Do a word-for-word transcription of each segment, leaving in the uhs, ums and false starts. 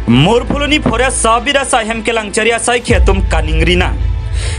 Morpholoni Forest sub bida asai hem kelangchari asaikhi atum kaningri nang.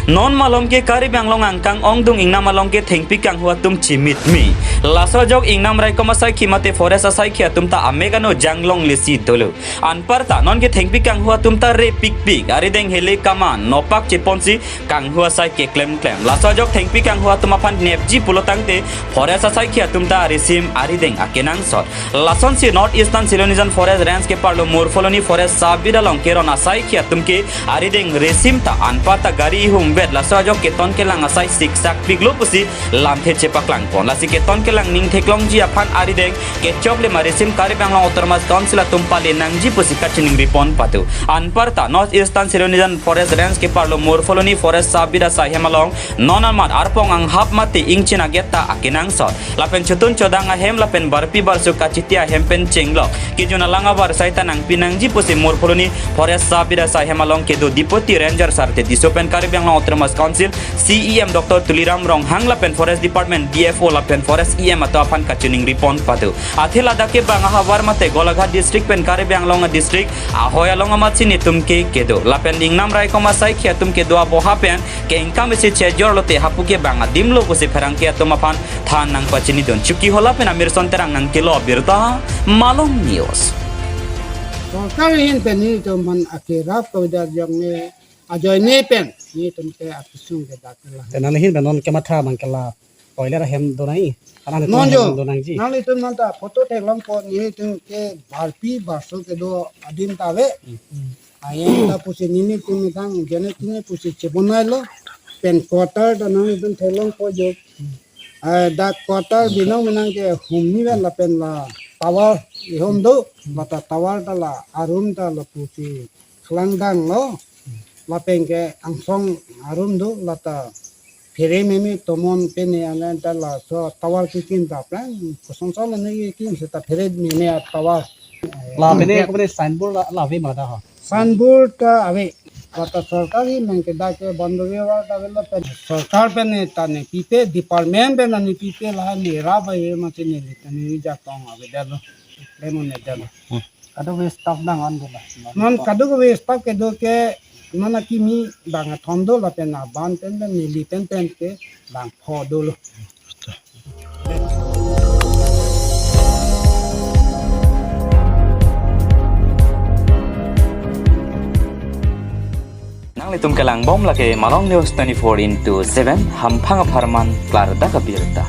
Non malom ke Karbi Anglong angkang ongdung ingnam along ke thengpi kanghu atum chimit mi. Laso ajok ingnam raikom asaikhi mate forest asaikhi atum ta amek ano janglong lesi dolo. Anparta non ke thengpi kanghu atum ta repikpik, arideng hele kaman nopak cheponsi kanghu asai keklemklem. Laso ajok thengpi kanghu atum aphan nepji pulotangte forest asaikhi atum ta arisim arideng akenangsot. Lasonsi North Eastern Silonijan Forest Range keparlo Morpholoni Forest sub bida along keron asaikhi atum ke arideng resim ta anparta gari ihum vet laso ajok keton kelang asai siksak piklo pusi lamthe chepaklangpon. Lasi keton kelang ning theklongji aphan arideng kechoklim arisim Karbi Anglong Autonomous Council atum pale nangji pusi kachiningripon pado. Anparta North Eastern Silonijan Forest Range keparlo Morpholoni Forest sub bida asai hem along non amat arpong anghap mate ingchin aget ta akenangsot. Lapen chotun chodang ahem lapen barpi barso kachiti ahem pen chenglok kejun alang abar asai ta nangpi nangji pusi Morpholoni Forest sub bida asai hem along kedo Deputy Ranger Sarthe Tisso pen Karbi Anglong Autonomous Council C E M Doctor Tuliram Ronghang lapen Forest Department D F O lapen Forest E M atum aphan kachiningripon pado. Athe ladak ke bang ahavar mate Golaghat district pen Karbi Anglong district ahoi along amatsi netum ke kedo. Lapen ingnam raikom asaikhi atum kedo aboha pen kengkam isi chejor lote hapu ke bang adim lo pusi pherangke atum aphan than nangpachinidun. Chokihola pen Amirson Terang nangkelo birta Malong News. Sorkar ahin pen netum aphan akerap kavida jong ne ajoine pen netum ke akesung ke dak la. Te nangli ahin pen non kematha nangkela toilet ahem do nai. Anan non jo do nangji. Nanglitum non ta photo theklongpo netum ke barpi barso kedo adim ta ave. Hmm. Ayen ta pusi netum methang jene tine pusi chebonai lo. Pen quarter ta nanglitum theklongpo jo. Eh, dak quarter binong menang ke humni ven lapen la tower ihum do. Lata tower ta la arum ta la pusi khelangdang lo. Lapen ke angsong arum do lata phere meme tomon pene anan ta laso tower kekim ta plang kosong song ne kekim seta phere meme a tower. La pene ko pene signboard la, la ave ma da ha. Signboard ta ave. Lata sorkar ahin pen ke dak ke bon do ave ta ave lapen sorkar pen ne ta nepipe, department pen ne pipe la ne rap ave ma si ne ta ne jatong ave dalo. Lemon ne dalo. Hmm. Kadokave staff bang an dolo. Non kadokave staff kedo ke non akimi bang athom do lapen aban pen pen neli pen pen ke bang pho dolo. Nanglitum kelangbom lake Malong News twenty-four into seven, hamphang apharman klardak abirta.